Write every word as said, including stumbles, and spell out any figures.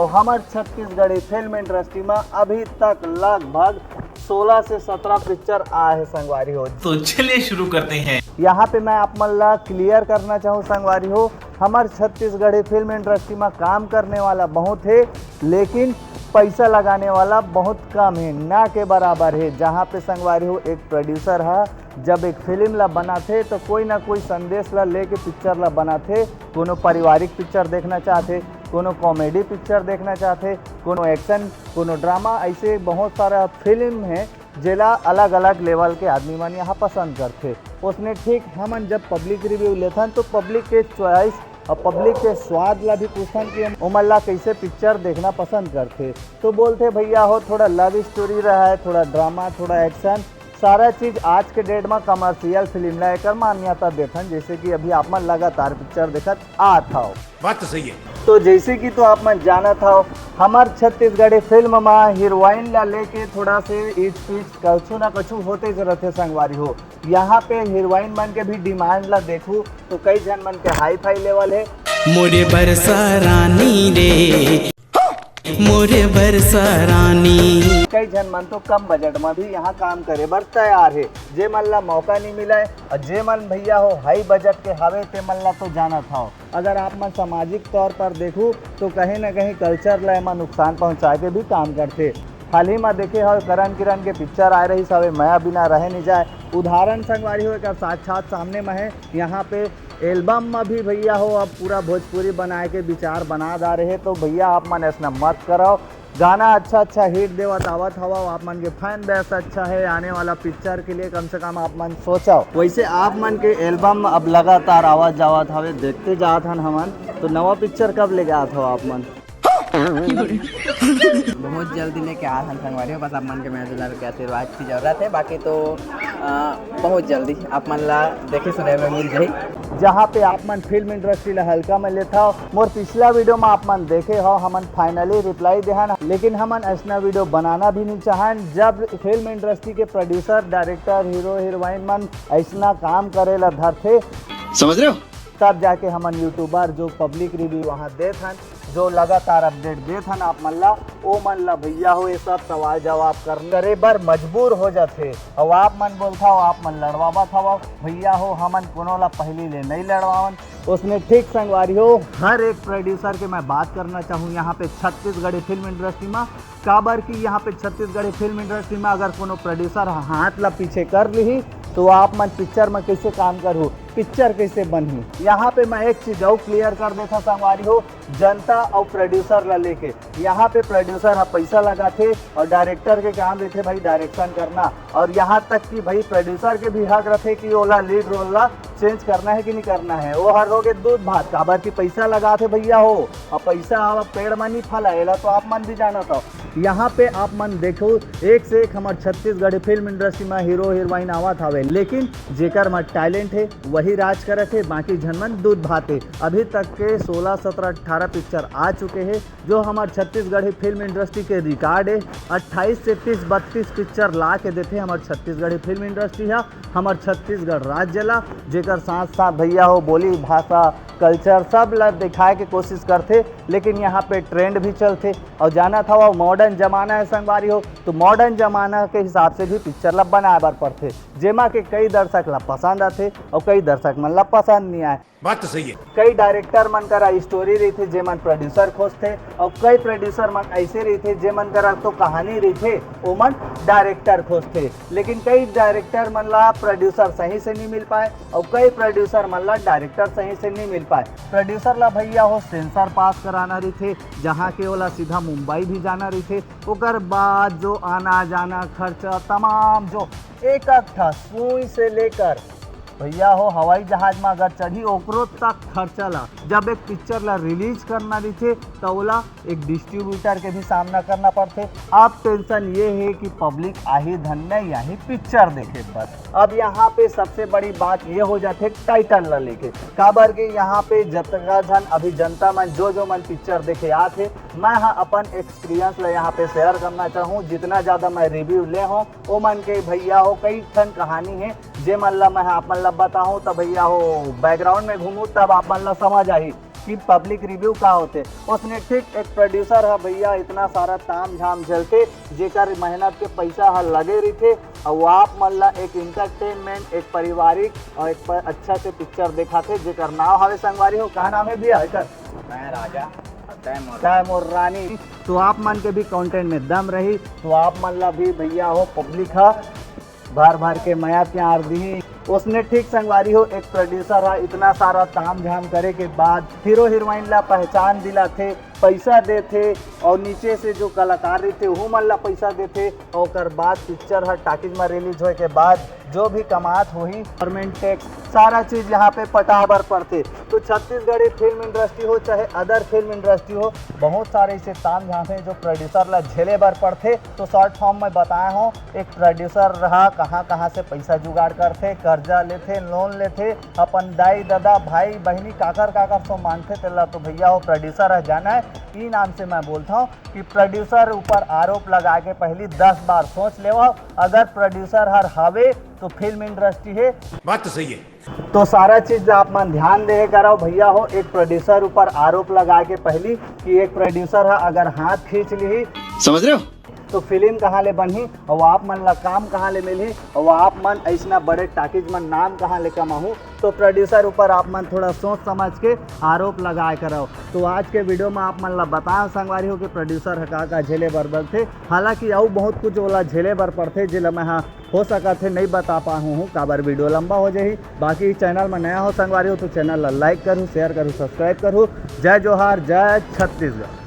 हमर Chhattisgarhi film industry में अभी तक लगभग सोलह से सत्रह पिक्चर आए हैं संगवारी हो। तो चलिए शुरू करते हैं। यहाँ पे मैं आप मन ला क्लियर करना चाहूँ संगवारी हो, हमर छत्तीसगढ़ी फिल्म इंडस्ट्री में काम करने वाला बहुत है, लेकिन पैसा लगाने वाला बहुत कम है, ना के बराबर है। जहाँ पे संगवारी हो, एक प्रोड्यूसर है, जब एक फिल्म ला बनाथे तो कोई ना कोई संदेश ला लेके पिक्चर ला बनाथे। कोनो पारिवारिक पिक्चर देखना चाहथे, कोनो कॉमेडी पिक्चर देखना चाहथे, कोनो एक्शन, कोनो ड्रामा, ऐसे बहुत सारा फिल्म है जेला अलग अलग लेवल के आदमी मन यहाँ पसंद करथे। उसने ठीक हमन जब पब्लिक रिव्यू लेथन तो पब्लिक के चॉइस और पब्लिक के स्वाद ला भी पूछथन कि ओमन ला कैसे पिक्चर देखना पसंद करथे। तो बोलथे, भैया हो, थोड़ा लव स्टोरी रहे, थोड़ा ड्रामा, थोड़ा एक्शन, सारा चीज आज के डेट में कमर्शियल फिल्म ला एकर मान्यता देथन, जैसे कि अभी आप मन लगातार पिक्चर देखत आत हव। बात तो सही है। तो जैसे कि तो आप मन जानत हव, हमर छत्तीसगढ़ी फिल्म में हीरोइन ला लेके थोड़ा से ईच पीच कछु ना कछु होते रहते संगवारी हो। यहाँ पे हीरोइन मन के भी डिमांड ला देखू तो कई झन मन के हाई फाई लेवल है। मोरे बरसा रानी रे, मोरे बरसा रानी। कई झन मन तो कम बजट में भी यहाँ काम करे बर तैयार है। जे मन ला मौका नहीं मिला है और जे मन भैया हो हाई बजट के हवे, ते मन ला तो जानत हव। अगर आप मन सामाजिक तौर पर देखू तो कहीं ना कहीं कल्चर ला एमा नुकसान पहुँचाए के भी काम करथे। हाल ही में देखे हो करण किरण के पिक्चर आए रही हवे, मया बिना रहे नहीं जाए। उदाहरण संगवारी हो एकर साक्षात सामने में है। यहाँ पे एल्बम में भी भैया हो अब पूरा भोजपुरी बनाए के विचार बना डारे हे, तो भैया आप मन ऐसना मत करव। गाना अच्छा अच्छा हिट देवत आवत हवा, आप मन के फैन बेस अच्छा है, आने वाला पिक्चर के लिए कम से कम आप मन सोचव। वैसे आप मन के एल्बम अब लगातार आवत जावत हवे, देखते जात हन हमन, तो नवा पिक्चर कब लेके आत हो आप मन? बहुत जल्दी लेके आ हन संगवारी हो, बस आप मन के मेहनत दुलार के आशीर्वाद की जरूरत है, बाकी तो आ, बहुत जल्दी आप मन ला देखे सुने में मिल जाही। जहाँ पे आप मन फिल्म इंडस्ट्री ला हल्का में लेथव। मोर पिछला वीडियो में आप मन देखे हो, हमन फाइनली रिप्लाई देहन, लेकिन हमन ऐसना वीडियो बनाना भी नहीं चाहन। जब फिल्म इंडस्ट्री के प्रोड्यूसर, डायरेक्टर, हीरो, हीरोइन मन ऐसना काम करे ला धरथे, समझ रहे हो? तब जाके हमन यूट्यूबर जो पब्लिक रिव्यू वहाँ देत हन, जो लगातार अपडेट देत हन आप मन ला, ओ मन ला भैया हो ये सब सवाल जवाब कर करे बर मजबूर हो जाथे। और आप मन बोलथव, आप मन लड़वावत हव, भैया हो हमन कोनो ला पहली ले नहीं लड़वावन। उसने ठीक संगवारी हो, हर एक प्रोड्यूसर के मैं बात करना चाहूँ यहाँ पे छत्तीसगढ़ी फिल्म इंडस्ट्री में, काबर कि यहाँ पे छत्तीसगढ़ी फिल्म इंडस्ट्री में अगर कोनो प्रोड्यूसर हाथ ला पीछे कर ली, तो आप मन पिक्चर में कैसे काम करहू, पिक्चर कैसे बनही। यहाँ पे मैं एक चीज और क्लियर कर देता संगवारी हो, जनता और प्रोड्यूसर ला लेके। यहाँ पे प्रोड्यूसर ह पैसा लगाथे और डायरेक्टर के काम रहथे भाई डायरेक्शन करना, और यहाँ तक कि भाई प्रोड्यूसर के भी हक रहथे कि ओला लीड रोल ला चेंज करना है कि नहीं करना है। वो हर रोगे दूध भात, काबर कि पैसा लगाथे भैया हो, और पैसा अब पेड़ में नहीं फला, एला तो आप मन भी जानत हो। यहाँ पे आप मन देखो, एक से एक हमार छत्तीसगढ़ी फिल्म इंडस्ट्री में हीरो हीरोइन आवत हवे, लेकिन जेकर में टैलेंट है वही राज करत है, बाकी झन मन दूध भात है। अभी तक के सोलह, सत्रह, अठारह पिक्चर आ चुके हैं। जो हमार छत्तीसगढ़ी फिल्म इंडस्ट्री के रिकॉर्ड है, अट्ठाईस से तीस, बत्तीस पिक्चर ला के देथे हमार छत्तीसगढ़ी फिल्म इंडस्ट्री है, हमार छत्तीसगढ़ राज्य ला, जेकर साथ साथ भैया हो बोली भाषा, कल्चर सब ला दिखाए के कोशिश करथे। लेकिन यहाँ पे ट्रेंड भी चलथे और जानत हवा मॉडर्न जमाना है संगवारी हो, तो मॉडर्न जमाना के हिसाब से भी पिक्चर ला बनाए बर पड़थे, जेमा के कई दर्शक ला पसंद आथे और कई दर्शक मन ला पसंद नहीं आए। बात तो सही है। कई डायरेक्टर मन करा स्टोरी रहिथे जेमन प्रोड्यूसर खोजथे, और कई प्रोड्यूसर मन ऐसे रहिथे जेमन करा तो कहानी रहिथे, ओमन डायरेक्टर खोजथे। लेकिन कई डायरेक्टर मन ला प्रोड्यूसर सही से नहीं मिल पाए और कई प्रोड्यूसर मन ला डायरेक्टर सही से नहीं मिल पाए। प्रोड्यूसर ला भैया हो सेंसर पास कराना रहिथे, जहाँ के ओला सीधा मुंबई भी जाना रहिथे। ओकर बाद जो आना जाना खर्चा तमाम जो एक एक ठा सुई से लेकर भैया हो हवाई जहाज में अगर चढ़ी ओकरो तक खर्चा ला, जब एक पिक्चर ला रिलीज करना रहिथे त ओला एक डिस्ट्रीब्यूटर के भी सामना करना पड़थे। अब टेंशन ये है कि पब्लिक आही धन नहीं आही पिक्चर देखे बर। अब यहाँ पे सबसे बड़ी बात ये हो जाथे टाइटल ला लेके, काबर के यहाँ पे जतका झन अभी जनता मन जो जो मन पिक्चर देखे आथे, मैं हा अपन एक्सपीरियंस ला यहाँ पे शेयर करना चाहूँ। जितना ज्यादा मैं रिव्यू ले हूँ, ओ मन के भैया हो कई ठन कहानी है, जे मन ला मैं आप मन ला बताहूँ त भैया हो बैकग्राउंड में घूमू तब आप मन ला समझ आही। कि पब्लिक रिव्यू का होथे। ओसने ठीक एक प्रोड्यूसर ह भैया इतना सारा ताम झाम झेलथे, जेकर मेहनत के पैसा ह लगे रहिथे, अउ आप मन ला एक एंटरटेनमेंट, एक पारिवारिक और एक प-, अच्छा से पिक्चर देखाथे, जेकर नाम हवे संगवारी हो, का नाम है भैया एकर? मैं राजा, तय मोर तय मोर रानी। तो आप मन के भी कंटेंट में दम रही, तो आप मन ला भी भैया हो पब्लिक ह भर भर के मया प्यार दिही। ओसने ठीक संगवारी हो, एक प्रोड्यूसर ह इतना सारा ताम झाम करे के बाद हीरो हीरोइन ला पहचान दिलाथे, पैसा देथे, और नीचे से जो कलाकार रहिथे ओहू मन ला पैसा देथे, और ओकर बाद पिक्चर ह टाकीज में रिलीज होए के बाद जो भी कमात होही, गवर्नमेंट टैक्स, सारा चीज यहाँ पे पटा बर पड़थे। तो छत्तीसगढ़ी फिल्म इंडस्ट्री हो चाहे अदर फिल्म इंडस्ट्री हो, बहुत सारे ऐसे ताम झाम हे जो प्रोड्यूसर ला झेले बर पड़थे। तो शॉर्ट फॉर्म में बताए हो, एक प्रोड्यूसर ह कहाँ कहाँ से पैसा जुगाड़ करथे, कर्जा लेथे, लोन लेथे, अपन दाई ददा, भाई बहिनी, काकर काकर सो मांगथे, तेला तो भैया हो प्रोड्यूसर ह जाना है। ई नाम से मैं बोलता हूँ कि प्रोड्यूसर ऊपर आरोप लगा के पहली दस बार सोच लेवो। अगर प्रोड्यूसर हर हवे तो फिल्म इंडस्ट्री है। बात तो सही है। तो सारा चीज ला आप मन ध्यान दे करव भैया हो, एक प्रोड्यूसर ऊपर आरोप लगा के पहली कि एक प्रोड्यूसर ह अगर हाथ खींच ली, समझ रहे हो? तो फिल्म कहाँ ले बनही और आप मन ला काम कहाँ ले मिलही और आप मन ऐसना बड़े टाकीज मन नाम कहाँ ले कमाहू। तो प्रोड्यूसर ऊपर आप मन थोड़ा सोच समझ के आरोप लगाए करव। तो आज के वीडियो में आप मन ला बताए संगवारी हो कि प्रोड्यूसर ह का का झेले बर बनथे। हालांकि अउ बहुत कुछ ओला झेले बर पड़थे, जेला मैं हा हो सकत हे नहीं बता पाहूँ हूँ, काबर वीडियो लंबा हो जाही। बाकी चैनल में नया हो संगवारी हो तो चैनल ला लाइक करू, शेयर करू, सब्सक्राइब करू। जय जोहार, जय छत्तीसगढ़।